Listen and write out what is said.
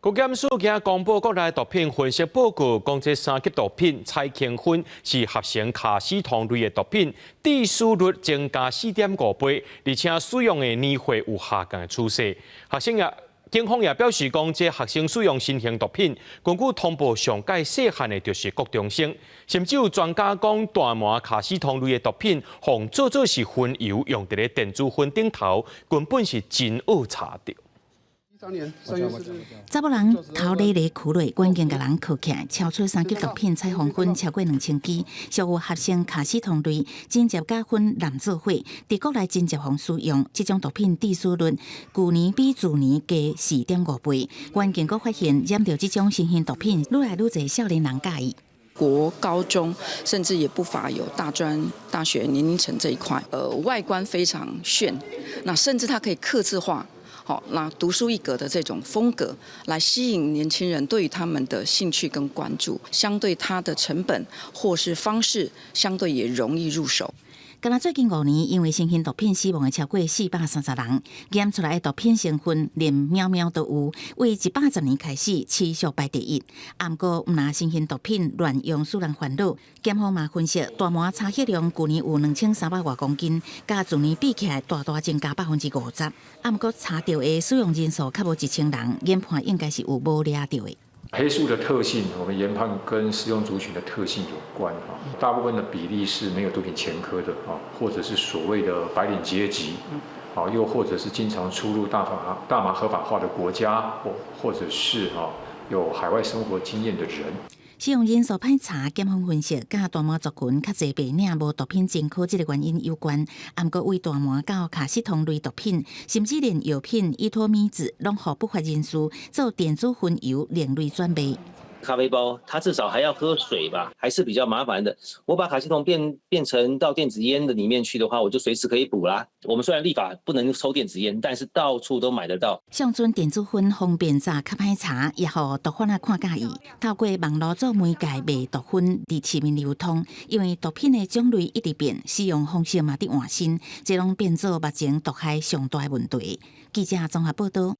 國檢署今仔公布國內毒品分析報告，講這三級毒品彩氫酚是合成卡司酮類的毒品，致死率增加4.5倍，而且使用的年歲有下降的趨勢。學生也警方也表示講，這學生使用新型毒品，根據通報上蓋細漢的就是國中生，甚至有專家講，大麻卡司酮類的毒品，予做做是薰油，用佇咧電子薰頂頭，根本是真惡查著。查某人頭咧咧屈落，關鍵共人銬起來，超出三級毒品彩虹薰超過2000支，屬有合成卡司酮類，真濟佮薰濫做伙，佇國內真濟予使用，這種毒品致死率，舊年比去年加4.5倍。關鍵閣發現染著這種新型毒品，愈來愈濟少年人佮意。國高中，甚至也不乏有大專、大學年齡層這一塊，外觀非常炫，那甚至它可以客製化。好，那獨樹一格的這種風格，來吸引年輕人對於他們的興趣跟關注，相對它的成本或是方式，相對也容易入手。干焦最近5年，因為新型毒品死亡的超過430人，檢出來的毒品成分連喵喵都有，為110年開始持續排第一。毋過，毋但新型毒品亂用使人煩惱，檢方嘛分析，大麻查獲量舊年有2300外公斤，佮去年比起來大大增加50%。毋過查著的使用人數較無1000人，研判應該是有無掠著的。黑數的特性，我們研判跟使用族群的特性有關哈。大部分的比例是沒有毒品前科的啊，或者是所謂的白領階級，啊，又或者是經常出入大麻合法化的國家，或者是啊有海外生活經驗的人。使用人數歹查，檢方分析，佮大麻族群較濟白領無毒品前科這个原因有關。毋過為大麻到卡司酮類毒品，甚至連藥品依托咪酯，攏予不法人士做電子薰油另類轉賣。咖啡包，它至少還要喝水吧，還是比較麻煩的。我把卡司酮變成到電子菸的裡面去的話，我就隨時可以補啦。我們雖然立法不能抽電子菸，但是到處都買得到。上陣電子薰方便早較歹查，也予毒販仔看佮意。透過網路做媒介賣毒薰佇市面流通，因為毒品的種類一直變，使用方式嘛佇換新，這攏變做目前毒害上大的問題。記者綜合報道。